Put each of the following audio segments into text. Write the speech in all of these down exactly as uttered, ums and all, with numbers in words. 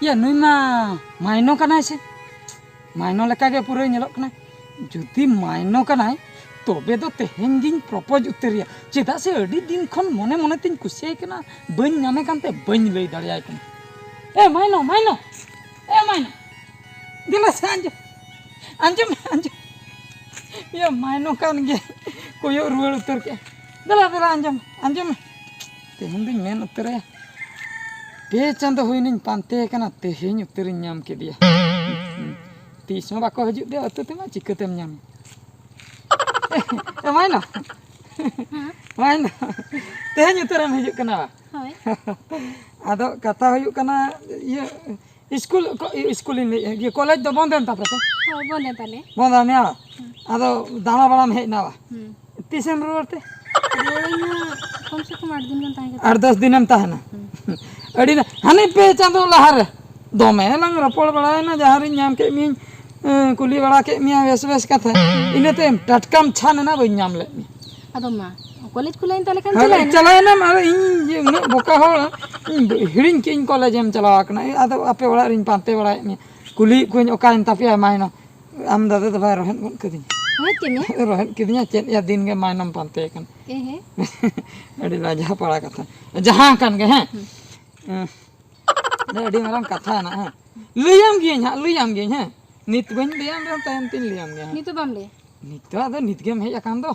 ᱭᱟ, ᱱᱩᱭ ᱢᱟ ᱢᱟᱭᱱᱚ ᱠᱟᱱᱟᱭ ᱥᱮ? ᱢᱟᱭᱱᱚ ᱞᱮᱠᱟᱜᱮ ᱯᱩᱨᱟᱹᱭ ᱧᱮᱞᱚᱜ ᱠᱟᱱᱟᱭ᱾ ᱡᱩᱫᱤ ᱢᱟᱭᱱᱚ ᱠᱟᱱᱟᱭ, ᱛᱚᱵᱮ ᱫᱚ ᱛᱮᱦᱮᱧ ᱜᱤᱧ ᱯᱨᱚᱯᱳᱡᱽ ᱩᱛᱟᱹᱨᱮᱭᱟ᱾ ᱪᱮᱫᱟᱜ ᱥᱮ ᱟᱹᱰᱤ ᱫᱤᱱ ᱠᱷᱚᱱ ᱢᱚᱱᱮ ᱢᱚᱱᱮ ᱛᱤᱧ ᱠᱩᱥᱤᱭᱟᱭ ᱠᱟᱱᱟ, ᱵᱟᱹᱧ ᱧᱟᱢᱮ ᱠᱟᱱᱛᱮ ᱵᱟᱹᱧ ᱞᱟᱹᱭ ᱫᱟᱲᱮᱭᱟᱭ ᱠᱟᱱᱟ᱾ ᱮ ᱢᱟᱭᱱᱚ, ᱢᱟᱭᱱᱚ, ᱮ ᱢᱟᱭᱱᱚ, ᱫᱮᱞᱟ ᱥᱮ ᱟᱸᱡᱚᱢ, ᱟᱸᱡᱚᱢ ᱢᱮ, ᱟᱸᱡᱚᱢ᱾ ᱤᱭᱟᱹ ᱢᱟᱭᱱᱚ ᱠᱟᱱ ᱜᱮ, ᱠᱚᱭᱚᱜ ᱨᱩᱣᱟᱹᱲ ᱩᱛᱟᱹᱨ ᱠᱮᱜᱼᱟ᱾ ᱫᱮᱞᱟ, ᱫᱮᱞᱟ, ᱟᱸᱡᱚᱢ, ᱟᱸᱡᱚᱢ ᱢᱮ᱾ ᱛᱮᱦᱮᱧ ᱫᱩᱧ ᱢᱮᱱ ᱩᱛᱟᱹᱨᱟᱭᱟ᱾ ᱯᱮ ᱪᱟᱸᱫᱚ ᱦᱩᱭᱱᱟᱹᱧ ᱯᱟᱱᱛᱮ ᱠᱟᱱᱟ, ᱛᱮᱦᱮᱧ ᱩᱛᱟᱹᱨᱤᱧ ᱧᱟᱢ ᱠᱮᱫᱮᱭᱟ᱾ ᱛᱤᱥ ᱦᱚᱸ ᱵᱟᱠᱚ ᱦᱤᱡᱩᱜ ᱛᱮ ᱟᱹᱛᱩ ᱛᱮᱢᱟ, ᱪᱤᱠᱟᱹᱛᱮᱢ ᱧᱟᱢᱮ? ᱮ, ᱢᱟᱭᱱᱟ᱾ ᱦᱮᱸ? ᱢᱟᱭᱱᱟ᱾ ᱛᱮᱦᱮᱧ ᱩᱛᱟᱹᱨᱮᱢ ᱦᱤᱡᱩᱜ ᱠᱟᱱᱟ ᱵᱟ? ᱦᱳᱭ᱾ ᱟᱫᱚ ᱠᱟᱛᱷᱟ ᱦᱩᱭᱩᱜ ᱠᱟᱱᱟ, ᱤᱭᱟᱹ, ᱤᱥᱠᱩᱞ, ᱠᱚ-, ᱤᱥᱠᱩᱞᱤᱧ ᱞᱟᱹᱭᱮᱫᱼᱟ, ᱤᱭᱟᱹ, ᱠᱚᱞᱮᱡᱽ ᱫᱚ ᱵᱚᱱᱫ ᱮᱱ ᱛᱟᱯᱮ ᱛᱮ? ᱦᱳᱭ, ᱵᱚᱱᱫ ᱮᱱ ᱛᱟᱞᱮ᱾ ᱵᱚᱱᱫ ᱮᱱ ᱭᱟ? ᱦᱩᱸ᱾ ᱟᱫᱚ ᱫᱟᱬᱟ ᱵᱟᱲᱟᱢ ᱦᱮᱡ ᱮᱱᱟ ᱵᱟ? ᱦᱩᱸ᱾ ᱛᱤᱥᱮᱢ ᱨᱩᱣᱟᱹᱲ ᱛᱮ? ᱨᱩᱣᱟᱹᱲᱤᱧ ᱦᱟᱸᱜ ᱠᱚᱢ ᱥᱮ ᱠᱚᱢ ᱟᱴ ᱫᱤᱱ ᱜᱟᱱ ᱛᱟᱦᱮᱸ ᱠᱟᱛᱮ᱾ ᱟᱴ ᱫᱚᱥ ᱫᱤᱱᱮᱢ ᱛᱟᱦᱮᱱᱟ? ᱦᱩᱸ᱾ ᱟᱹᱰᱤ ᱱᱟ-, ᱦᱟᱱᱮ ᱯᱮ ᱪᱟᱸᱫᱚ ᱞᱟᱦᱟᱨᱮ ᱫᱚᱢᱮ ᱞᱟᱝ ᱨᱚᱯᱚᱲ ᱵᱟᱲᱟᱭᱮᱱᱟ, ᱡᱟᱦᱟᱸ ᱨᱤᱧ ᱧᱟᱢ ᱠᱮᱫ ᱢᱤᱭᱟᱹᱧ, ᱮᱸ, ᱠᱩᱞᱤ ᱵᱟᱲᱟ ᱠᱮᱫ ᱢᱮᱭᱟ ᱵᱮᱥ ᱵᱮᱥ ᱠᱟᱛᱷᱟ, ᱤᱱᱟᱹ ᱛᱟᱭᱚᱢ ᱴᱟᱴᱠᱟᱢ ᱪᱷᱟᱱ ᱮᱱᱟ, ᱵᱟᱹᱧ ᱧᱟᱢ ᱞᱮᱫ ᱢᱮᱭᱟ᱾ ᱟᱫᱚ ᱢᱟ, ᱠᱚᱞᱮᱡᱽ ᱠᱷᱩᱞᱟᱹᱣᱮᱱ ᱛᱟᱞᱮ ᱠᱷᱟᱱ ᱦᱮᱸ, ᱪᱟᱞᱟᱣᱮᱱᱟ᱾ ᱪᱟᱞᱟᱣᱮᱱᱟᱢ, ᱟᱨ ᱤᱧ ᱡᱮ ᱩᱱᱟᱹᱜ ᱵᱚᱠᱟ ᱦᱚᱲ, ᱤᱧ ᱦᱤᱲᱤᱧ ᱠᱮᱫ ᱤᱧ ᱠᱚᱞᱮᱡᱽ ᱮᱢ ᱪᱟᱞᱟᱣ ᱟᱠᱟᱱᱟ᱾ ᱟᱫᱚ ᱟᱯᱮ ᱚᱲᱟᱜ ᱨᱤᱧ ᱯᱟᱱᱛᱮ ᱵᱟᱲᱟᱭᱮᱫ ᱢᱮᱭᱟ, ᱠᱩᱞᱤᱭᱮᱫ ᱠᱚᱣᱟᱧ ᱚᱠᱟᱭᱮᱱ ᱛᱟᱯᱮᱭᱟ ᱢᱟᱭᱱᱟ᱾ ᱟᱢ ᱫᱟᱫᱟ ᱫᱚ ᱵᱟᱭ ᱨᱚᱦᱮᱫ ᱜᱚᱫ ᱠᱟᱹᱫᱤᱧᱟ? ᱨᱚᱦᱮᱫ ᱠᱮᱫ ᱢᱮᱭᱟ? ᱨᱚᱦᱮᱫ ᱠᱮᱫᱤᱧᱟ ᱪᱮᱫ ᱭᱟ, ᱫᱤᱱ ᱜᱮ ᱢᱟᱭᱱᱟᱢ ᱯᱟᱱᱛᱮ ᱠᱟᱱ᱾ ᱮ ᱦᱮᱸ᱾ ᱟᱹᱰᱤ ᱞᱟᱡᱟ ᱯᱟᱲᱟ ᱠᱟᱛᱷᱟ᱾ ᱡᱟᱦᱟᱸ ᱠᱟᱱ ᱜᱮ, ᱦᱮᱸ᱾ ᱦᱩᱸ᱾ ᱦᱮᱸ᱾ ᱟᱹᱰᱤ ᱢᱟᱨᱟᱝ ᱠᱟᱛᱷᱟ ᱦᱮᱱᱟᱜᱼᱟ, ᱦᱮᱸ᱾ ᱞᱟᱹᱭᱟᱢ ᱜᱤᱭᱟᱹᱧ ᱦᱟᱸᱜ, ᱞᱟᱹᱭᱟᱢ ᱜᱤᱭᱟᱹᱧ, ᱦᱮᱸ᱾ ᱱᱤᱛ ᱵᱟᱹᱧ ᱞᱟᱹᱭᱟᱢ ᱨᱮᱦᱚᱸ ᱛᱟᱭᱚᱢ ᱛᱤᱧ ᱞᱟᱹᱭᱟᱢ ᱜᱮᱭᱟ ᱦᱟᱸᱜ᱾ ᱱᱤᱛ ᱫᱚ ᱵᱟᱢ ᱞᱟᱹᱭᱟ? ᱱᱤᱛ ᱫᱚ ᱟᱫᱚ ᱱᱤᱛ ᱜᱮᱢ ᱦᱮᱡ ᱟᱠᱟᱱ ᱫᱚ᱾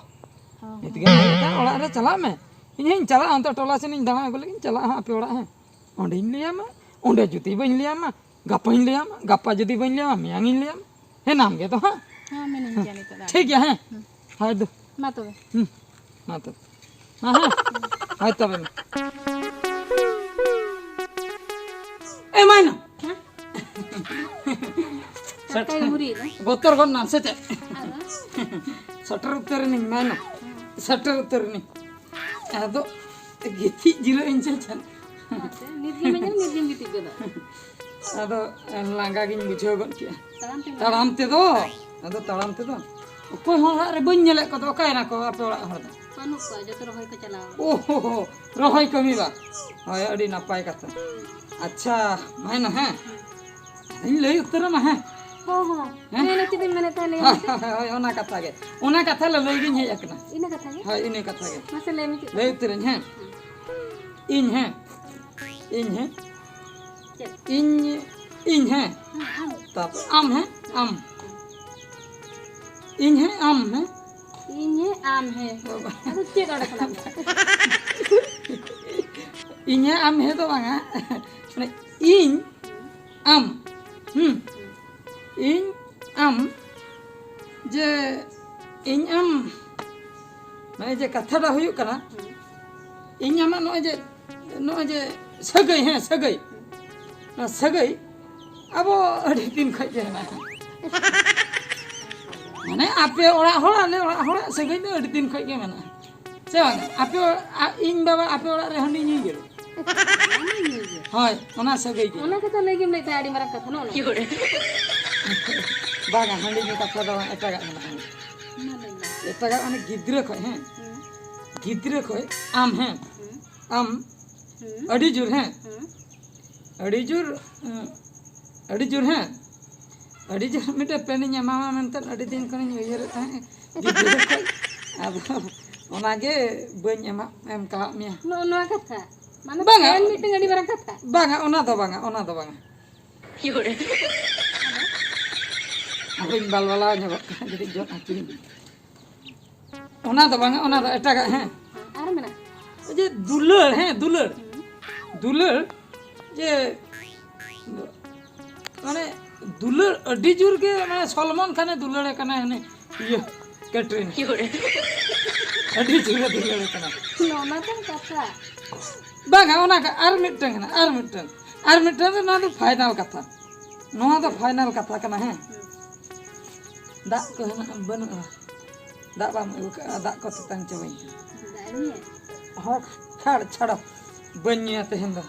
ᱦᱚᱸ, ᱱᱤᱛ ᱦᱚᱸ᱾ ᱜᱮᱢ ᱦᱮᱡ ᱟᱠᱟᱱ, ᱚᱲᱟᱜ ᱨᱮ ᱪᱟᱞᱟᱜ ᱢᱮ᱾ ᱤᱧ ᱦᱚᱸᱧ ᱪᱟᱞᱟᱜᱼᱟ, ᱚᱱᱛᱮ ᱴᱚᱞᱟ ᱥᱮᱱ ᱤᱧ ᱫᱟᱬᱟ ᱟᱹᱜᱩ ᱞᱮᱜᱤᱧ ᱪᱟᱞᱟᱜᱼᱟ ᱦᱟᱸᱜ ᱟᱯᱮ ᱚᱲᱟᱜ, ᱦᱮᱸ᱾ ᱚᱸᱰᱮᱧ ᱞᱟᱹᱭᱟᱢᱟ, ᱚᱸᱰᱮ ᱡᱩᱫᱤ ᱵᱟᱹᱧ ᱞᱟᱹᱭᱟᱢᱟ, ᱜᱟᱯᱟᱧ ᱞᱟᱹᱭᱟᱢᱟ, ᱜᱟᱯᱟ ᱡᱩᱫᱤ ᱵᱟᱹᱧ ᱞᱟᱹᱭᱟᱢᱟ, ᱢᱮᱭᱟᱝᱤᱧ ᱞᱟᱹᱭᱟᱢᱟ᱾ ᱦᱮᱱᱟᱢ ᱜᱮ ᱫᱚ ᱦᱟᱸᱜ᱾ ᱦᱮᱸ, ᱢᱮᱱᱟᱹᱧ ᱜᱮᱭᱟ ᱱᱤᱛᱚᱜ ᱫᱚ᱾ ᱴᱷᱤᱠ ᱜᱮᱭᱟ, ᱦᱮᱸ᱾ ᱦᱩᱸ᱾ ᱦᱳᱭ ᱫᱩ᱾ ᱢᱟ ᱛᱚᱵᱮ᱾ ᱦᱩᱸ᱾ ᱢᱟ ᱛᱚᱵᱮ᱾ ᱦᱳᱭ ᱛᱚᱵᱮ ᱢᱟ᱾ ᱮ ᱢᱟᱭᱱᱟ᱾ ᱦᱮᱸ? ᱥᱮᱴ-, ᱴᱟᱴᱠᱟ ᱜᱮ ᱢᱩᱨᱤ ᱫᱚ᱾ ᱵᱚᱛᱚᱨ ᱜᱚᱫ ᱱᱟᱢ ᱥᱮ ᱪᱮᱫ? ᱟᱫᱚ? ᱥᱮᱴᱮᱨ ᱩᱛᱟᱹᱨ ᱮᱱᱟᱹᱧ ᱢᱟᱭᱱᱟ᱾ ᱦᱮᱸ᱾ ᱥᱮᱴᱮᱨ ᱩᱛᱟᱹᱨ ᱮᱱᱟᱹᱧ᱾ ᱟᱫᱚ ᱜᱤᱛᱤᱡ ᱡᱤᱨᱟᱹᱜ ᱤᱧ ᱪᱮ ᱪᱮᱫ? ᱢᱟᱥᱮ, ᱱᱤᱛ ᱜᱮᱢ ᱦᱮᱡ ᱮᱱᱟ, ᱱᱤᱛ ᱜᱮᱢ ᱜᱤᱛᱤᱡ ᱜᱚᱫᱚᱜ᱾ ᱟᱫᱚ ᱞᱟᱸᱜᱟ ᱜᱤᱧ ᱵᱩᱡᱷᱟᱹᱣ ᱜᱚᱫ ᱠᱮᱜᱼᱟ᱾ ᱛᱟᱲᱟᱢ ᱛᱮ ᱛᱟᱲᱟᱢ ᱛᱮᱫᱚ, ᱟᱫᱚ ᱛᱟᱲᱟᱢ ᱛᱮᱫᱚ ᱚᱠᱚᱭ ᱦᱚᱸ ᱚᱲᱟᱜ ᱨᱮ ᱵᱟᱹᱧ ᱧᱮᱞᱮᱫ ᱠᱚᱫᱚ, ᱚᱠᱟᱭᱮᱱᱟ ᱠᱚ ᱟᱯᱮ ᱚᱲᱟᱜ ᱦᱚᱲ ᱫᱚ? ᱵᱟᱹᱱᱩᱜ ᱠᱚᱣᱟ, ᱡᱚᱛᱚ ᱨᱚᱦᱚᱭ ᱠᱚ ᱪᱟᱞᱟᱣ ᱟᱠᱟᱱᱟ᱾ ᱳ ᱦᱳ ᱦᱳ, ᱨᱚᱦᱚᱭ ᱠᱟᱹᱢᱤ ᱵᱟ? ᱦᱳᱭ, ᱟᱹᱰᱤ ᱱᱟᱯᱟᱭ ᱠᱟᱛᱷᱟ᱾ ᱟᱪᱪᱷᱟ, ᱢᱟᱭᱱᱟ, ᱦᱮᱸ, ᱤᱧ ᱞᱟᱹᱭ ᱩᱛᱟᱹᱨ ᱟᱢᱟ, ᱦᱮᱸ᱾ ᱦᱚᱸ ᱦᱚᱸ᱾ ᱦᱮᱸ? ᱞᱟᱹᱭ ᱞᱮ, ᱪᱮᱫ ᱮᱢ ᱢᱮᱱᱮᱫ ᱛᱟᱦᱮᱸ, ᱞᱟᱹᱭ ᱢᱮᱥᱮ᱾ ᱦᱳᱭ, ᱦᱳᱭ, ᱚᱱᱟ ᱠᱟᱛᱷᱟ ᱜᱮ, ᱚᱱᱟ ᱠᱟᱛᱷᱟ ᱞᱟᱹᱞᱟᱹᱭ ᱜᱤᱧ ᱦᱮᱡ ᱟᱠᱟᱱᱟ᱾ ᱤᱱᱟᱹ ᱠᱟᱛᱷᱟ ᱜᱮ? ᱦᱳᱭ, ᱤᱱᱟᱹ ᱠᱟᱛᱷᱟ ᱜᱮ᱾ ᱢᱟᱥᱮ ᱞᱟᱹᱭ ᱢᱮ, ᱪᱮᱫ ᱞᱟᱹᱭ ᱠᱟᱛᱷᱟ? ᱩᱛᱟᱹᱨᱟᱹᱧ, ᱦᱮᱸ᱾ ᱤᱧ, ᱦᱮᱸ, ᱤᱧ, ᱦᱮᱸ, ᱪᱮᱫ? ᱤᱧ, ᱤᱧ, ᱦᱮᱸ᱾ ᱦᱮᱸ, ᱟᱢ᱾ ᱛᱟᱨᱯᱚᱨ ᱟᱢ, ᱦᱮᱸ, ᱟᱢ᱾ ᱤᱧ, ᱦᱮᱸ, ᱟᱢ, ᱦᱮᱸ᱾ ᱤᱧ, ᱦᱮᱸ, ᱟᱢ, ᱦᱮᱸ᱾ ᱵᱟᱵᱟ᱾ ᱟᱫᱚ ᱪᱮᱫ ᱚᱸᱰᱮ ᱠᱷᱚᱱᱟᱜ? ᱤᱧ, ᱦᱮᱸ, ᱟᱢ, ᱦᱮᱸ ᱫᱚ ᱵᱟᱝᱟ᱾ ᱢᱟᱱᱮ, ᱤᱧ, ᱟᱢ, ᱦᱩᱸ, ᱤᱧ, ᱟᱢ, ᱡᱮ ᱤᱧ, ᱟᱢ, ᱱᱚᱜᱼᱚᱭ ᱡᱮ ᱠᱟᱛᱷᱟᱴᱟ ᱦᱩᱭᱩᱜ ᱠᱟᱱᱟ, ᱦᱩᱸ᱾ ᱤᱧ ᱟᱢᱟᱜ ᱱᱚᱜᱼᱚᱭ ᱡᱮ, ᱱᱚᱜᱼᱚᱭ ᱡᱮ ᱥᱟᱹᱜᱟᱹᱭ, ᱦᱮᱸ, ᱥᱟᱹᱜᱟᱹᱭ, ᱱᱚᱣᱟ ᱥᱟᱹᱜᱟᱹᱭ ᱟᱵᱚ ᱟᱹᱰᱤ ᱫᱤᱱ ᱠᱷᱚᱱ ᱜᱮ ᱢᱮᱱᱟᱜᱼᱟ᱾ ᱢᱟᱱᱮ, ᱟᱯᱮ ᱚᱲᱟᱜ ᱦᱚᱲ, ᱟᱞᱮ ᱚᱲᱟᱜ ᱦᱚᱲᱟᱜ ᱥᱟᱹᱜᱟᱹᱭ ᱫᱚ ᱟᱹᱰᱤ ᱫᱤᱱ ᱠᱷᱚᱱ ᱜᱮ ᱢᱮᱱᱟᱜᱼᱟ᱾ ᱥᱮ ᱵᱟᱝ? ᱟᱯᱮ ᱚᱲᱟᱜ, ᱟ-, ᱤᱧ ᱵᱟᱵᱟ ᱟᱯᱮ ᱚᱲᱟᱜ ᱨᱮ ᱦᱟᱺᱰᱤ ᱧᱩᱭ ᱜᱮ᱾ ᱦᱳᱭ, ᱚᱱᱟ ᱥᱟᱹᱜᱟᱹᱭ ᱜᱮ᱾ ᱚᱱᱟ ᱠᱟᱛᱷᱟ ᱞᱟᱹᱭ ᱜᱮᱢ ᱞᱟᱹᱭᱮᱫ ᱛᱟᱦᱮᱸᱫ, ᱟᱹᱰᱤ ᱢᱟᱨᱟᱝ ᱠᱟᱛᱷᱟ, ᱱᱚᱜᱼᱚ ᱱᱚᱣᱟ᱾ ᱵᱟᱝᱟ, ᱦᱟᱺᱰᱤ ᱧᱩ ᱠᱟᱛᱷᱟ ᱫᱚ ᱵᱟᱝ, ᱮᱴᱟᱜᱟᱜ ᱢᱮᱱᱟᱜᱼᱟ᱾ ᱢᱟ ᱞᱟᱹᱭ ᱢᱮ᱾ ᱮᱴᱟᱜᱟᱜ, ᱢᱟᱱᱮ, ᱜᱤᱫᱽᱨᱟᱹ ᱠᱷᱚᱱ, ᱦᱮᱸ? ᱦᱩᱸ᱾ ᱜᱤᱫᱽᱨᱟᱹ ᱠᱷᱚᱱ ᱟᱢ, ᱦᱮᱸ? ᱦᱩᱸ᱾ ᱟᱢ ᱦᱩᱸ᱾ ᱟᱹᱰᱤ ᱡᱳᱨ, ᱦᱮᱸ? ᱦᱩᱸ᱾ ᱟᱹᱰᱤ ᱡᱳᱨ, ᱩᱸ, ᱟᱹᱰᱤ ᱡᱳᱨ, ᱦᱮᱸ? ᱟᱹᱰᱤ ᱡᱳᱨ ᱢᱤᱫᱴᱮᱱ ᱯᱮᱱᱴ ᱤᱧ ᱮᱢᱟᱢᱟ ᱢᱮᱱᱛᱮ ᱟᱹᱰᱤ ᱫᱤᱱ ᱠᱷᱚᱱᱤᱧ ᱩᱭᱦᱟᱹᱨᱮᱫ ᱛᱟᱦᱮᱸᱫ, ᱜᱤᱫᱽᱨᱟᱹ ᱠᱷᱚᱱ᱾ ᱟᱫᱚ ᱚᱱᱟᱜᱮ ᱵᱟᱹᱧ ᱮᱢᱟ, ᱮᱢ ᱠᱟᱣᱟᱫ ᱢᱮᱭᱟ᱾ ᱱᱚᱜᱼᱚ ᱱᱚᱣᱟ ᱠᱟᱛᱷᱟ᱾ ᱢᱟᱱᱮ, ᱵᱟᱝᱟ᱾ ᱯᱮᱱᱴ ᱢᱤᱫᱴᱟᱝ ᱟᱹᱰᱤ ᱢᱟᱨᱟᱝ ᱠᱟᱛᱷᱟ᱾ ᱵᱟᱝᱟ, ᱚᱱᱟ ᱫᱚ ᱵᱟᱝᱟ, ᱚᱱᱟ ᱫᱚ ᱵᱟᱝᱟ᱾ ᱟᱫᱚᱧ ᱵᱟᱞᱵᱟᱞᱟᱣ ᱧᱚᱜᱚᱜ ᱠᱟᱱᱟ, ᱠᱟᱹᱴᱤᱡ ᱡᱚᱫ ᱦᱚᱪᱚᱧ᱾ ᱚᱱᱟ ᱫᱚ ᱵᱟᱝᱟ, ᱚᱱᱟ ᱫᱚ ᱮᱴᱟᱜᱟᱜ, ᱦᱮᱸ᱾ ᱟᱨ ᱢᱮᱱᱟᱜ? ᱡᱮ ᱫᱩᱞᱟᱹᱲ, ᱦᱮᱸ, ᱫᱩᱞᱟᱹᱲ᱾ ᱦᱩᱸ᱾ ᱫᱩᱞᱟᱹᱲ, ᱡᱮ, ᱢᱟᱱᱮ, ᱫᱩᱞᱟᱹᱲ ᱟᱹᱰᱤ ᱡᱳᱨ ᱜᱮ, ᱢᱟᱱᱮ, ᱥᱚᱞᱢᱚᱱ ᱠᱷᱟᱱᱮ ᱫᱩᱞᱟᱹᱲᱮ ᱠᱟᱱᱟ, ᱦᱟᱱᱮ, ᱤᱭᱟᱹ, ᱠᱮᱴᱨᱤᱱ᱾ ᱟᱹᱰᱤ ᱡᱳᱨᱮ ᱫᱩᱞᱟᱹᱲᱮ ᱠᱟᱱᱟ᱾ ᱚᱱᱟ ᱛᱚ ᱠᱟᱛᱷᱟ᱾ ᱵᱟᱝᱟ, ᱚᱱᱟ ᱠᱟ-, ᱟᱨ ᱢᱤᱫᱴᱟᱝ ᱦᱮᱱᱟᱜᱼᱟ, ᱟᱨ ᱢᱤᱫᱴᱟᱝ, ᱟᱨ ᱢᱤᱫᱴᱟᱝ ᱫᱚ, ᱱᱚᱣᱟ ᱫᱚ ᱯᱷᱟᱭᱱᱟᱞ ᱠᱟᱛᱷᱟ᱾ ᱱᱚᱣᱟ ᱫᱚ ᱯᱷᱟᱭᱱᱟᱞ ᱠᱟᱛᱷᱟ ᱠᱟᱱᱟ, ᱦᱮᱸ᱾ ᱦᱩᱸ᱾ ᱫᱟᱜ ᱠᱚ ᱦᱮᱱᱟᱜᱼᱟ, ᱵᱟᱹᱱᱩᱜᱼᱟ? ᱫᱟᱜ ᱵᱟᱢ ᱟᱹᱜᱩ ᱠᱟᱜᱼᱟ, ᱫᱟᱜ ᱠᱚ ᱛᱮᱛᱟᱝ ᱪᱟᱵᱟᱧ ᱠᱟᱱᱟ᱾ ᱫᱟᱜ ᱧᱩᱭᱟ? ᱦᱚᱲ, ᱪᱷᱟᱲ, ᱪᱷᱟᱲ, ᱵᱟᱹᱧ ᱧᱩᱭᱟ ᱛᱮᱦᱮᱧ ᱫᱚ᱾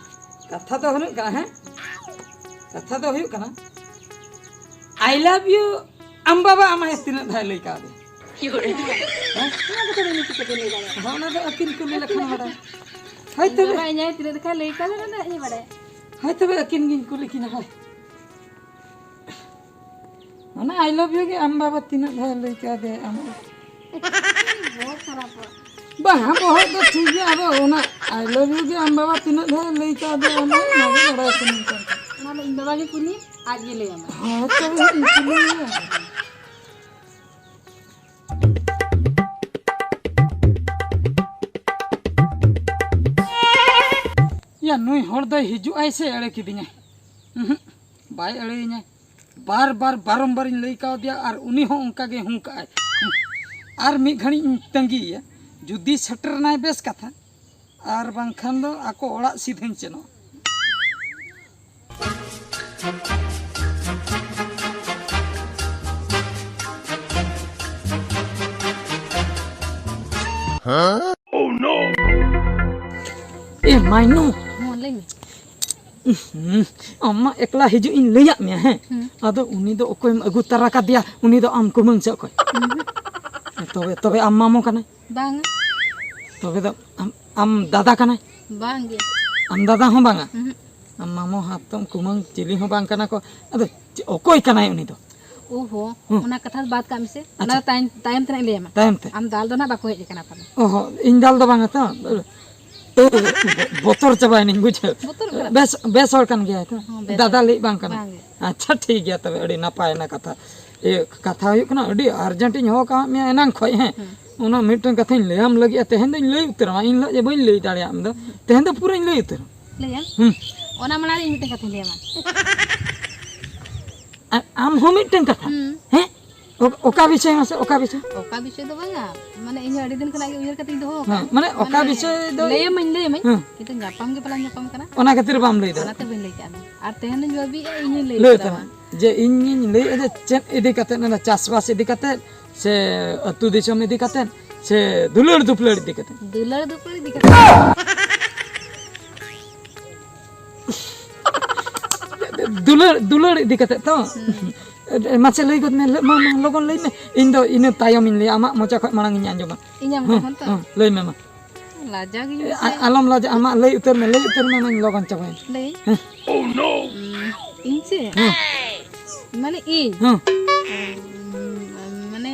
ᱠᱟᱛᱷᱟ ᱫᱚ ᱦᱩᱭᱩᱜ ᱠᱟᱱᱟ, ᱦᱮᱸ? ᱠᱟᱛᱷᱟ ᱫᱚ ᱦᱩᱭᱩᱜ ᱠᱟᱱᱟ, I love you, ᱟᱢ ᱵᱟᱵᱟ ᱟᱢ ᱟᱭᱳ ᱛᱤᱱᱟᱹᱜ ᱫᱷᱟᱣ ᱞᱟᱹᱭ ᱠᱟᱣᱫᱮ? ᱚᱱᱟ ᱠᱟᱛᱷᱟ ᱫᱚ ᱤᱧ ᱪᱤᱠᱟᱹᱛᱮ ᱞᱟᱹᱭ ᱫᱟᱲᱮᱭᱟᱜᱼᱟ? ᱦᱚᱸ, ᱚᱱᱟ ᱫᱚ ᱟᱹᱠᱤᱱ ᱠᱩᱞᱤ ᱞᱮᱠᱷᱟᱱ ᱵᱟᱲᱟᱭ᱾ ᱦᱳᱭ ᱛᱚᱵᱮ᱾ ᱵᱟᱵᱟ ᱮᱸᱜᱟᱭ ᱛᱤᱱᱟᱹᱜ ᱡᱚᱠᱷᱟᱡ ᱞᱟᱹᱭ ᱠᱟᱫᱟ, ᱚᱱᱟ ᱫᱚ ᱤᱧ ᱵᱟᱲᱟᱭᱟ᱾ ᱦᱳᱭ ᱛᱚᱵᱮ, ᱟᱹᱠᱤᱱ ᱜᱤᱧ ᱠᱩᱞᱤ ᱠᱤᱱᱟ, ᱦᱳᱭ᱾ ᱚᱱᱟ I love you ᱜᱮ ᱟᱢ ᱵᱟᱵᱟ ᱛᱤᱱᱟᱹᱜ ᱫᱷᱟᱣ ᱞᱟᱹᱭ ᱠᱟᱫᱮ ᱟᱢ? ᱵᱚᱦᱚᱜ ᱠᱷᱟᱨᱟᱯᱚᱜᱼᱟ᱾ ᱵᱟᱝ, ᱵᱚᱦᱚᱜ ᱫᱚ ᱴᱷᱤᱠ ᱜᱮᱭᱟ, ᱟᱫᱚ ᱚᱱᱟ I love you ᱜᱮ ᱟᱢ ᱵᱟᱵᱟ ᱛᱤᱱᱟᱹᱜ ᱫᱷᱟᱣ ᱞᱟᱹᱭ ᱠᱟᱫᱮ ᱟᱢ, ᱚᱱᱟ ᱜᱮ ᱵᱟᱲᱟᱭ ᱥᱟᱱᱟᱧ ᱠᱟᱱ ᱛᱟᱦᱮᱸᱫ᱾ ᱚᱱᱟ ᱫᱚ ᱤᱧ ᱵᱟᱵᱟ ᱜᱮ ᱠᱩᱞᱤ, ᱟᱡ ᱜᱮ ᱞᱟᱹᱭ ᱟᱢᱟ᱾ ᱦᱮᱸ, ᱛᱚᱵᱮ ᱤᱧ ᱠᱩᱞᱤᱭᱮᱭᱟ᱾ ᱭᱟ, ᱱᱩᱭ ᱦᱚᱲ ᱫᱚᱭ ᱦᱤᱡᱩᱜ ᱟᱭ ᱥᱮ ᱮᱲᱮ ᱠᱤᱫᱤᱧᱟᱭ? ᱩᱸᱦᱩᱸᱜ, ᱵᱟᱭ ᱮᱲᱮᱭᱤᱧᱟᱭ᱾ ᱵᱟᱨ ᱵᱟᱨ ᱵᱟᱨᱚᱢᱵᱟᱨᱤᱧ ᱞᱟᱹᱭ ᱠᱟᱣᱫᱮᱭᱟ ᱟᱨ ᱩᱱᱤ ᱦᱚᱸ ᱚᱱᱠᱟ ᱜᱮ ᱦᱩᱸ ᱠᱟᱜᱼᱟᱭ᱾ ᱟᱨ ᱢᱤᱫ ᱜᱷᱟᱹᱲᱤᱡ ᱤᱧ ᱛᱟᱺᱜᱤᱭᱮᱭᱟ, ᱡᱩᱫᱤ ᱥᱮᱴᱮᱨ ᱮᱱᱟᱭ ᱵᱮᱥ ᱠᱟᱛᱷᱟ, ᱟᱨ ᱵᱟᱝᱠᱷᱟᱱ ᱫᱚ ᱟᱠᱚ ᱚᱲᱟᱜ ᱥᱤᱫᱷᱟᱹᱧ ᱥᱮᱱᱚᱜᱼᱟ᱾ ᱮ ᱢᱟᱭᱱᱩ, ᱦᱚᱸ, ᱞᱟᱹᱭ ᱢᱮ᱾ ᱦᱩᱸ, ᱟᱢ ᱢᱟ ᱮᱠᱞᱟ ᱦᱤᱡᱩᱜ ᱤᱧ ᱞᱟᱹᱭᱟᱫ ᱢᱮᱭᱟ, ᱦᱮᱸ? ᱦᱩᱸ᱾ ᱟᱫᱚ ᱩᱱᱤ ᱫᱚ ᱚᱠᱚᱭᱮᱢ ᱟᱹᱜᱩ ᱛᱟᱨᱟ ᱠᱟᱫᱮᱭᱟ? ᱩᱱᱤ ᱫᱚ ᱟᱢ ᱠᱩᱢᱟᱹᱝ ᱥᱮ ᱚᱠᱚᱭ? ᱩᱸᱦᱩᱸ᱾ ᱛᱚᱵᱮ, ᱛᱚᱵᱮ ᱟᱢ ᱢᱟᱢᱚ ᱠᱟᱱᱟᱭ? ᱵᱟᱝᱟ᱾ ᱛᱚᱵᱮ ᱫᱚ ᱟᱢ, ᱟᱢ ᱫᱟᱫᱟ ᱠᱟᱱᱟᱭ? ᱵᱟᱝᱜᱮ᱾ ᱟᱢ ᱫᱟᱫᱟ ᱦᱚᱸ ᱵᱟᱝᱟ? ᱩᱸᱦᱩᱸ᱾ ᱟᱢ ᱢᱟᱢᱚ, ᱦᱟᱛᱚᱢ, ᱠᱩᱢᱟᱹᱝ ᱪᱤᱞᱤ ᱦᱚᱸ ᱵᱟᱝ ᱠᱟᱱᱟ ᱠᱚ᱾ ᱟᱫᱚ ᱪᱮ-, ᱚᱠᱚᱭ ᱠᱟᱱᱟᱭ ᱩᱱᱤ ᱫᱚ? ᱳᱦᱳ, ᱦᱩᱸ᱾ ᱚᱱᱟ ᱠᱟᱛᱷᱟ ᱫᱚ ᱵᱟᱫ ᱠᱟᱜ ᱢᱮᱥᱮ᱾ ᱚᱱᱟ ᱟᱪᱪᱷᱟ᱾ ᱫᱚ ᱛᱟᱭᱚᱢ, ᱛᱟᱭᱚᱢ ᱛᱮ ᱱᱟᱜ ᱤᱧ ᱞᱟᱹᱭ ᱟᱢᱟ᱾ ᱛᱟᱭᱚᱢ ᱛᱮ? ᱟᱢ ᱫᱟᱞ ᱫᱚ ᱱᱟᱜ ᱵᱟᱠᱚ ᱦᱮᱡ ᱟᱠᱟᱱᱟ ᱯᱟᱞᱮ᱾ ᱚᱦᱚ, ᱤᱧ ᱫᱟᱞ ᱫᱚ ᱵᱟᱝᱟ ᱛᱚ᱾ ᱵᱚᱛᱚᱨ ᱪᱟᱵᱟᱭᱮᱱᱟᱹᱧ, ᱵᱩᱡᱷᱟᱹᱣ᱾ ᱵᱚᱛᱚᱨ ᱠᱟᱱᱟ᱾ ᱵᱮᱥ, ᱵᱮᱥ ᱦᱚᱲ ᱠᱟᱱ ᱜᱮᱭᱟᱭ ᱛᱚ᱾ ᱦᱚᱸ, ᱵᱮᱥ ᱫᱟᱫᱟ ᱦᱚᱲ᱾ ᱞᱟᱹᱜᱤᱫ ᱵᱟᱝ ᱠᱟᱱᱟ᱾ ᱵᱟᱝᱜᱮ᱾ ᱟᱪᱪᱷᱟ, ᱴᱷᱤᱠ ᱜᱮᱭᱟ ᱛᱚᱵᱮ, ᱟᱹᱰᱤ ᱱᱟᱯᱟᱭ ᱚᱱᱟ ᱠᱟᱛᱷᱟ᱾ ᱤᱭᱟᱹ, ᱠᱟᱛᱷᱟ ᱦᱩᱭᱩᱜ ᱠᱟᱱᱟ, ᱟᱹᱰᱤ urgent ᱤᱧ ᱦᱚᱦᱚ ᱟᱠᱟᱫ ᱢᱮᱭᱟ ᱮᱱᱟᱝ ᱠᱷᱚᱡ, ᱦᱮᱸ᱾ ᱦᱩᱸ᱾ ᱚᱱᱟ ᱢᱤᱫᱴᱟᱝ ᱠᱟᱛᱷᱟᱧ ᱞᱟᱹᱭᱟᱢ ᱞᱟᱹᱜᱤᱫ, ᱛᱮᱦᱮᱧ ᱫᱚᱧ ᱞᱟᱹᱭ ᱩᱛᱟᱹᱨᱟᱢᱟ᱾ ᱤᱧ ᱦᱤᱞᱳᱜ ᱡᱮ ᱵᱟᱹᱧ ᱞᱟᱹᱭ ᱫᱟᱲᱮᱭᱟᱜ ᱢᱮ ᱫᱚ, ᱛᱮᱦᱮᱧ ᱫᱚ ᱯᱩᱨᱟᱹᱧ ᱞᱟᱹᱭ ᱩᱛᱟᱹᱨᱟ᱾ ᱞᱟᱹᱭᱟᱢ? ᱦᱩᱸ᱾ ᱚᱱᱟ ᱢᱟᱲᱟᱝ ᱨᱮ ᱤᱧ ᱢᱤᱫᱴᱟᱝ ᱠᱟᱛᱷᱟᱧ ᱞᱟᱹᱭᱟᱢᱟ᱾ ᱟ-, ᱟᱢ ᱦᱚᱸ ᱢᱤᱫᱴᱟᱝ ᱠᱟᱛᱷᱟ? ᱦᱩᱸ᱾ ᱦᱮᱸ? ᱚ-, ᱚᱠᱟ ᱵᱤᱥᱚᱭ ᱢᱟᱥᱮ, ᱚᱠᱟ ᱵᱤᱥᱚᱭ? ᱚᱠᱟ ᱵᱤᱥᱚᱭ ᱫᱚ ᱵᱟᱝᱟ, ᱢᱟᱱᱮ ᱤᱧ ᱦᱚᱸ ᱟᱹᱰᱤ ᱫᱤᱱ ᱠᱷᱚᱱᱟᱜ ᱜᱮ ᱩᱭᱦᱟᱹᱨ ᱠᱟᱛᱮᱧ ᱫᱚᱦᱚ ᱟᱠᱟᱫᱼᱟ᱾ ᱦᱮᱸ, ᱢᱟᱱᱮ ᱚᱠᱟ ᱢᱟᱱᱮ ᱵᱤᱥᱚᱭ ᱫᱚ? ᱞᱟᱹᱭᱟᱢᱟᱹᱧ, ᱞᱟᱹᱭᱟᱢᱟᱹᱧ, ᱦᱮᱸ᱾ ᱠᱤᱱᱛᱩ ᱧᱟᱯᱟᱢ ᱜᱮ ᱵᱟᱞᱟᱝ ᱧᱟᱯᱟᱢ ᱠᱟᱱᱟ᱾ ᱚᱱᱟ ᱠᱷᱟᱹᱛᱤᱨ ᱵᱟᱢ ᱞᱟᱹᱭ ᱫᱟᱲᱮᱭᱟᱜᱼᱟ᱾ ᱚᱱᱟᱛᱮ ᱵᱟᱹᱧ ᱞᱟᱹᱭ ᱠᱟᱜᱼᱟ᱾ ᱟᱨ ᱛᱮᱦᱮᱧ ᱫᱚᱧ ᱵᱷᱟᱹᱵᱤᱭᱮᱫᱼᱟ ᱤᱧᱤᱧ ᱞᱟᱹᱭ ᱞᱟᱹᱭ ᱩᱛᱟᱹᱨᱟᱢᱟ᱾ ᱩᱛᱟᱹᱨᱟᱢᱟ᱾ ᱡᱮ ᱤᱧᱤᱧ ᱞᱟᱹᱭᱮᱫᱼᱟ ᱡᱮ ᱪᱮᱫ ᱤᱫᱤ ᱠᱟᱛᱮᱫ, ᱚᱱᱟ ᱪᱟᱥᱵᱟᱥ ᱤᱫᱤ ᱠᱟᱛᱮᱫ ᱥᱮ ᱟᱹᱛᱩ ᱫᱤᱥᱚᱢ ᱤᱫᱤ ᱠᱟᱛᱮᱫ ᱥᱮ ᱫᱩᱞᱟᱹᱲ ᱫᱩᱯᱞᱟᱹᱲ ᱤᱫᱤ ᱠᱟᱛᱮᱫ? ᱫᱩᱞᱟᱹᱲ ᱫᱩᱯᱞᱟᱹᱲ ᱤᱫᱤ ᱠᱟᱛᱮᱫ᱾ ᱫᱩᱞᱟᱹᱲ, ᱫᱩᱞᱟᱹᱲ ᱤᱫᱤ ᱠᱟᱛᱮᱫ ᱛᱚ? ᱦᱩᱸ᱾ ᱮ, ᱢᱟᱥᱮ ᱞᱟᱹᱭ ᱜᱚᱫ ᱢᱮ, ᱞᱟᱹ-, ᱢᱟ, ᱢᱟ, ᱞᱚᱜᱚᱱ ᱞᱟᱹᱭ ᱢᱮ᱾ ᱤᱧ ᱫᱚ ᱤᱱᱟᱹ ᱛᱟᱭᱚᱢᱤᱧ ᱞᱟᱹᱭᱟ, ᱟᱢᱟᱜ ᱢᱚᱪᱟ ᱠᱷᱚᱱ ᱢᱟᱲᱟᱝ ᱤᱧ ᱟᱸᱡᱚᱢᱟ᱾ ᱤᱧᱟᱜ ᱢᱚᱪᱟ ᱦᱮᱸ, ᱠᱷᱚᱱ ᱛᱚ? ᱦᱮᱸ, ᱞᱟᱹᱭ ᱢᱮ ᱢᱟ᱾ ᱞᱟᱡᱟᱣ ᱜᱤᱧ ᱮ, ᱵᱩᱡᱷᱟᱹᱣᱮᱫ᱾ ᱟ-, ᱟᱞᱚᱢ ᱞᱟᱡᱟᱜᱼᱟ, ᱟᱢᱟᱜ ᱞᱟᱹᱭ ᱩᱛᱟᱹᱨ ᱢᱮ, ᱞᱟᱹᱭ ᱩᱛᱟᱹᱨ ᱢᱮ, ᱚᱱᱟᱧ ᱞᱚᱜᱚᱱ ᱪᱟᱵᱟᱭᱟ᱾ ᱞᱟᱹᱭᱟᱹᱧ? ᱦᱮᱸ᱾ ᱩᱸ, ᱤᱧ ᱪᱮ? ᱦᱮᱸ᱾ ᱢᱟᱱᱮ ᱤᱧ? ᱦᱮᱸ᱾ ᱩᱸ, ᱢᱟᱱᱮ,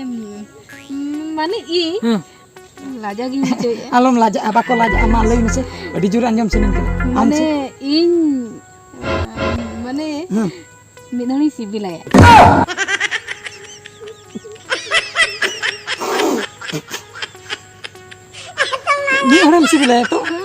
ᱩᱸ, ᱢᱟᱱᱮ ᱤᱧ? ᱦᱮᱸ᱾ ᱞᱟᱡᱟᱣ ᱜᱤᱧ ᱵᱩᱡᱷᱟᱹᱣᱮᱫᱼᱟ᱾ ᱟᱞᱚᱢ ᱞᱟᱡᱟᱜᱼᱟ, ᱵᱟᱠᱚ ᱞᱟᱡᱟᱜᱼᱟ, ᱢᱟ ᱞᱟᱹᱭ ᱢᱮᱥᱮ, ᱟᱹᱰᱤ ᱡᱳᱨ ᱟᱸᱡᱚᱢ ᱥᱟᱱᱟᱧ ᱠᱟᱱᱟ᱾ ᱟᱢ ᱢᱟᱱᱮ ᱪᱮᱫ? ᱤᱧ, ᱢᱟᱱᱮ ᱦᱮᱸ᱾ ᱢᱤᱫ ᱦᱚᱲᱤᱧ ᱥᱤᱵᱤᱞᱟᱭᱟ᱾ ᱢᱤᱫ ᱦᱚᱲᱮᱢ ᱥᱤᱵᱤᱞᱟᱭᱟ ᱛᱚ? ᱦᱮᱸ᱾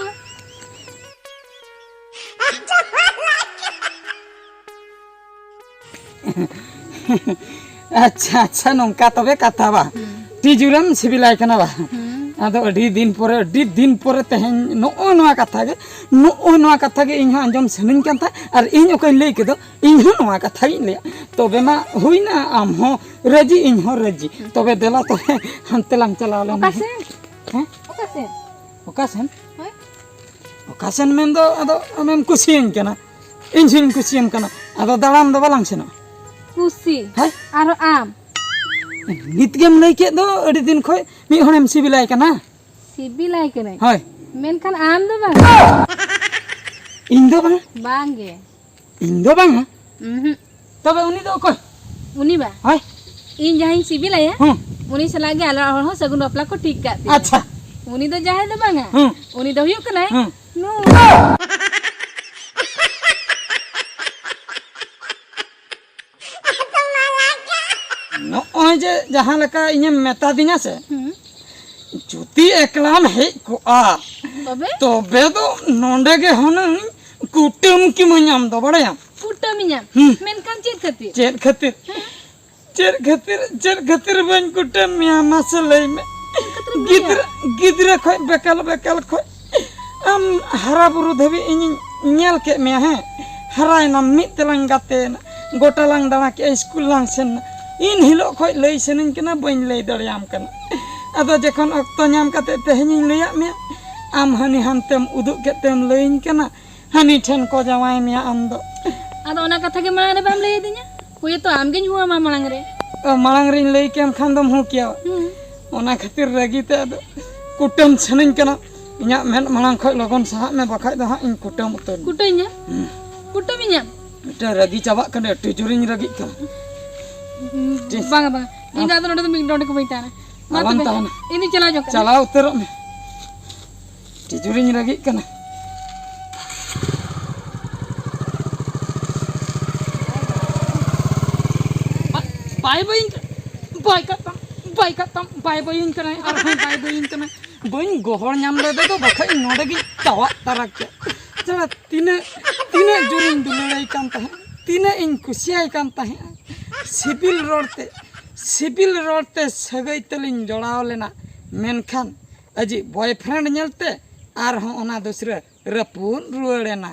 ᱟᱪᱪᱷᱟ, ᱟᱪᱪᱷᱟ, ᱱᱚᱝᱠᱟ ᱛᱚᱵᱮ ᱠᱟᱛᱷᱟ ᱵᱟ᱾ ᱦᱩᱸ᱾ ᱟᱹᱰᱤ ᱡᱳᱨᱮᱢ ᱥᱤᱵᱤᱞᱟᱭ ᱠᱟᱱᱟ ᱵᱟ᱾ ᱦᱩᱸ᱾ ᱟᱫᱚ ᱟᱹᱰᱤ ᱫᱤᱱ ᱯᱚᱨᱮ, ᱟᱹᱰᱤ ᱫᱤᱱ ᱯᱚᱨᱮ ᱛᱮᱦᱮᱧ ᱱᱚᱜᱼᱚᱭ ᱱᱚᱣᱟ ᱠᱟᱛᱷᱟ ᱜᱮ, ᱱᱚᱜᱼᱚᱭ ᱱᱚᱣᱟ ᱠᱟᱛᱷᱟ ᱜᱮ ᱤᱧ ᱦᱚᱸ ᱟᱸᱡᱚᱢ ᱥᱟᱱᱟᱧ ᱠᱟᱱ ᱛᱟᱦᱮᱸᱫ, ᱟᱨ ᱤᱧ ᱚᱠᱟᱧ ᱞᱟᱹᱭ ᱠᱮᱫᱟ, ᱤᱧ ᱦᱚᱸ ᱱᱚᱣᱟ ᱠᱟᱛᱷᱟ ᱜᱤᱧ ᱞᱟᱹᱭᱟ᱾ ᱛᱚᱵᱮ ᱢᱟ ᱦᱩᱭᱱᱟ, ᱟᱢ ᱦᱚᱸ ᱨᱟᱹᱡᱤ, ᱤᱧ ᱦᱚᱸ ᱨᱟᱹᱡᱤ᱾ ᱦᱩᱸ᱾ ᱛᱚᱵᱮ ᱫᱮᱞᱟ ᱛᱚᱵᱮ ᱦᱟᱱᱛᱮ ᱞᱟᱝ ᱪᱟᱞᱟᱣ ᱞᱮᱱ ᱚᱠᱟ ᱜᱮ᱾ ᱥᱮᱱ? ᱦᱮᱸ? ᱚᱠᱟ ᱥᱮᱱ? ᱚᱠᱟ ᱥᱮᱱ? ᱦᱳᱭ᱾ ᱚᱠᱟ ᱥᱮᱱ ᱢᱮᱱ ᱫᱚ ᱟᱫᱚ ᱟᱢᱮᱢ ᱠᱩᱥᱤᱭᱟᱹᱧ ᱠᱟᱱᱟ, ᱤᱧ ᱦᱚᱸᱧ ᱠᱩᱥᱤᱭᱟᱢ ᱠᱟᱱᱟ, ᱟᱫᱚ ᱫᱟᱬᱟᱱ ᱫᱚ ᱵᱟᱞᱟᱝ ᱥᱮᱱᱚᱜᱼᱟ? ᱠᱩᱥᱤ᱾ ᱦᱮᱸ? ᱟᱨᱦᱚᱸ ᱟᱢ? ᱱᱤᱛ ᱜᱮᱢ ᱞᱟᱹᱭ ᱠᱮᱫ ᱫᱚ ᱟᱹᱰᱤ ᱫᱤᱱ ᱠᱷᱚᱱ ᱢᱤᱫ ᱦᱚᱲᱮᱢ ᱥᱤᱵᱤᱞᱟᱭ ᱠᱟᱱᱟ᱾ ᱥᱤᱵᱤᱞᱟᱭ ᱠᱟᱹᱱᱟᱹᱧ᱾ ᱦᱳᱭ᱾ ᱢᱮᱱᱠᱷᱟᱱ ᱟᱢ ᱫᱚ ᱵᱟᱝ᱾ ᱤᱧ ᱫᱚ ᱵᱟᱝ? ᱵᱟᱝ ᱜᱮ᱾ ᱤᱧ ᱫᱚ ᱵᱟᱝᱟ᱾ ᱩᱸᱦᱩᱸ᱾ ᱛᱚᱵᱮ ᱩᱱᱤ ᱫᱚ ᱚᱠᱚᱭ? ᱩᱱᱤ ᱵᱟ? ᱦᱳᱭ᱾ ᱤᱧ ᱡᱟᱦᱟᱸᱧ ᱥᱤᱵᱤᱞᱟᱭᱟ, ᱦᱩᱸ᱾ ᱩᱱᱤ ᱥᱟᱞᱟᱜ ᱜᱮ ᱟᱞᱮ ᱚᱲᱟᱜ ᱦᱚᱲ ᱦᱚᱸ ᱥᱟᱹᱜᱩᱱ ᱵᱟᱯᱞᱟ ᱠᱚ ᱴᱷᱤᱠ ᱠᱟᱜ ᱛᱤᱧᱟ᱾ ᱟᱪᱪᱷᱟ᱾ ᱩᱱᱤ ᱫᱚ ᱡᱟᱦᱟᱸᱭ ᱫᱚ ᱵᱟᱝᱟ᱾ ᱦᱩᱸ᱾ ᱩᱱᱤ ᱫᱚ ᱦᱩᱭᱩᱜ ᱠᱟᱱᱟᱭ ᱦᱩᱸ᱾ ᱱᱩᱭ᱾ ᱱᱚᱜᱼᱚᱭ ᱡᱮ ᱡᱟᱦᱟᱸ ᱞᱮᱠᱟ ᱤᱧᱮᱢ ᱢᱮᱛᱟ ᱫᱤᱧᱟ ᱥᱮ, ᱦᱩᱸ᱾ ᱡᱩᱫᱤ ᱮᱠᱞᱟᱢ ᱦᱮᱡ ᱠᱚᱜᱼᱟ, ᱛᱚᱵᱮ? ᱛᱚᱵᱮ ᱫᱚ ᱱᱚᱰᱮ ᱜᱮ ᱦᱩᱱᱟᱹᱝ ᱠᱩᱴᱟᱹᱢ ᱠᱤᱢᱟᱹᱧ ᱟᱢ ᱫᱚ, ᱵᱟᱲᱟᱭᱟᱢ? ᱠᱩᱴᱟᱹᱢᱤᱧᱟᱢ? ᱦᱩᱸ᱾ ᱢᱮᱱᱠᱷᱟᱱ ᱪᱮᱫ ᱠᱷᱟᱹᱛᱤᱨ? ᱪᱮᱫ ᱠᱷᱟᱹᱛᱤᱨ? ᱦᱮᱸ᱾ ᱪᱮᱫ ᱠᱷᱟᱹᱛᱤᱨ, ᱪᱮᱫ ᱠᱷᱟᱹᱛᱤᱨ ᱵᱟᱹᱧ ᱠᱩᱴᱟᱹᱢ ᱢᱮᱭᱟ, ᱢᱟᱥᱮ ᱞᱟᱹᱭ ᱢᱮ? ᱪᱮᱫ ᱠᱷᱟᱹᱛᱤᱨᱮᱢ ᱞᱟᱹᱭᱟ? ᱜᱤᱫᱽᱨᱟᱹ, ᱜᱤᱫᱽᱨᱟᱹ ᱠᱷᱚᱡ ᱵᱮᱠᱟᱞ, ᱵᱮᱠᱟᱞ ᱠᱷᱚᱡ ᱟᱢ ᱦᱟᱨᱟ ᱵᱩᱨᱩ ᱫᱷᱟᱹᱵᱤᱡ ᱤᱧᱤᱧ ᱧᱮᱞ ᱠᱮᱫ ᱢᱮᱭᱟ, ᱦᱮᱸ? ᱦᱟᱨᱟᱭᱮᱱᱟᱢ, ᱢᱤᱫ ᱛᱮᱞᱟᱝ ᱜᱟᱛᱮᱭᱮᱱᱟ, ᱜᱚᱴᱟ ᱞᱟᱝ ᱫᱟᱬᱟ ᱠᱮᱜᱼᱟ, ᱥᱠᱩᱞ ᱞᱟᱝ ᱥᱮᱱ ᱮᱱᱟ᱾ ᱤᱱ ᱦᱤᱞᱳᱜ ᱠᱷᱚᱡ ᱞᱟᱹᱭ ᱥᱟᱱᱟᱧ ᱠᱟᱱᱟ, ᱵᱟᱹᱧ ᱞᱟᱹᱭ ᱫᱟᱲᱮᱭᱟᱢ ᱠᱟᱱᱟ᱾ ᱟᱫᱚ ᱡᱚᱠᱷᱚᱱ ᱚᱠᱛᱚ ᱧᱟᱢ ᱠᱟᱛᱮ ᱛᱮᱦᱮᱧᱤᱧ ᱞᱟᱹᱭᱟᱫ ᱢᱮᱭᱟ, ᱟᱢ ᱦᱟᱹᱱᱤ ᱦᱟᱱᱛᱮᱢ ᱩᱫᱩᱜ ᱠᱮᱫ ᱛᱮᱢ ᱞᱟᱹᱭᱟᱹᱧ ᱠᱟᱱᱟ, ᱦᱟᱹᱱᱤ ᱴᱷᱮᱱ ᱠᱚ ᱡᱟᱶᱟᱭ ᱢᱮᱭᱟ ᱟᱢ ᱫᱚ᱾ ᱟᱫᱚ ᱚᱱᱟ ᱠᱟᱛᱷᱟ ᱜᱮ ᱢᱟᱲᱟᱝ ᱨᱮ ᱵᱟᱢ ᱞᱟᱹᱭ ᱟᱹᱫᱤᱧᱟ? ᱦᱳᱭ ᱛᱚ, ᱟᱢᱜᱤᱧ ᱦᱩᱣᱟᱢᱟ ᱢᱟᱲᱟᱝ ᱨᱮ᱾ ᱚ, ᱢᱟᱲᱟᱝ ᱨᱤᱧ ᱞᱟᱹᱭ ᱠᱮᱢ ᱠᱷᱟᱱ ᱫᱚᱢ ᱦᱩ ᱠᱮᱭᱟ᱾ ᱦᱩᱸ᱾ ᱚᱱᱟ ᱠᱷᱟᱹᱛᱤᱨ ᱨᱟᱹᱜᱤ ᱛᱮ ᱟᱫᱚ ᱠᱩᱴᱟᱹᱢ ᱥᱟᱱᱟᱧ ᱠᱟᱱᱟ᱾ ᱤᱧᱟᱹᱜ ᱢᱮᱫ ᱢᱟᱲᱟᱝ ᱠᱷᱚᱱ ᱞᱚᱜᱚᱱ ᱥᱟᱦᱟᱜ ᱢᱮ, ᱵᱟᱠᱷᱟᱡ ᱫᱚ ᱦᱟᱸᱜ ᱤᱧ ᱠᱩᱴᱟᱹᱢ ᱩᱛᱟᱹᱨ᱾ ᱠᱩᱴᱟᱹᱧᱟ? ᱦᱩᱸ᱾ ᱠᱩᱴᱟᱹᱢᱤᱧᱟ? ᱢᱤᱫᱴᱟᱝ ᱨᱟᱹᱜᱤ ᱪᱟᱵᱟᱜ ᱠᱟᱱᱟ, ᱟᱹᱰᱤ ᱡᱳᱨᱤᱧ ᱨᱟᱹᱜᱤᱜ ᱠᱟᱱᱟ᱾ ᱦᱩᱸ, ᱴᱷᱤᱠ᱾ ᱵᱟᱝᱟ, ᱵᱟᱝᱟ, ᱤᱧ ᱫᱚ ᱟᱫᱚ ᱱᱚᱰᱮ ᱫᱚ ᱢᱤᱫ ᱰᱚᱸᱰᱮ ᱠᱚ ᱵᱟᱹᱧ ᱛᱟᱦᱮᱱᱟ᱾ ᱢᱟ ᱟᱞᱚᱢ ᱛᱚᱵᱮ, ᱛᱟᱦᱮᱱᱟ᱾ ᱤᱧ ᱫᱚᱧ ᱪᱟᱞᱟᱣ ᱧᱚᱜ ᱠᱟᱱᱟ᱾ ᱪᱟᱞᱟᱣ ᱩᱛᱟᱹᱨᱚᱜ ᱢᱮ᱾ ᱟᱹᱰᱤ ᱡᱳᱨᱤᱧ ᱨᱟᱹᱜᱤᱜ ᱠᱟᱱᱟ᱾ ᱵᱟ-, ᱵᱟᱭ ᱵᱟᱹᱭᱤᱧ ᱠᱟᱱᱟ᱾ ᱵᱟᱭ ᱠᱟᱜ ᱛᱟᱢ, ᱵᱟᱭ ᱠᱟᱜ ᱛᱟᱢ, ᱵᱟᱭ ᱵᱟᱹᱭᱤᱧ ᱠᱟᱱᱟᱭ, ᱟᱨᱦᱚᱸᱭ ᱵᱟᱭ ᱵᱟᱹᱭᱤᱧ ᱠᱟᱱᱟᱭ᱾ ᱵᱟᱹᱧ ᱜᱚᱦᱚᱲ ᱧᱟᱢ ᱞᱮᱫᱮ ᱫᱚ, ᱵᱟᱠᱷᱟᱡ ᱤᱧ ᱱᱚᱰᱮ ᱜᱤᱧ ᱪᱟᱣᱟᱜ ᱛᱟᱨᱟ ᱠᱮᱭᱟ᱾ ᱥᱟᱞᱟ ᱛᱤᱱᱟᱹᱜ, ᱛᱤᱱᱟᱹᱜ ᱡᱳᱨᱤᱧ ᱫᱩᱞᱟᱹᱲᱟᱭ ᱠᱟᱱ ᱛᱟᱦᱮᱸᱫ, ᱛᱤᱱᱟᱹᱜ ᱤᱧ ᱠᱩᱥᱤᱭᱟᱭ ᱠᱟᱱ ᱛᱟᱦᱮᱸᱫ᱾ ᱥᱤᱵᱤᱞ ᱨᱚᱲ ᱛᱮ, ᱥᱤᱵᱤᱞ ᱨᱚᱲ ᱛᱮ ᱥᱟᱹᱜᱟᱹᱭ ᱛᱟᱹᱞᱤᱧ ᱡᱚᱲᱟᱣ ᱞᱮᱱᱟ, ᱢᱮᱱᱠᱷᱟᱱ ᱟᱡᱤᱡ boyfriend ᱧᱮᱞᱛᱮ ᱟᱨᱦᱚᱸ ᱚᱱᱟ ᱫᱩᱥᱨᱟᱹ ᱨᱟᱹᱯᱩᱫ ᱨᱩᱣᱟᱹᱲ ᱮᱱᱟ᱾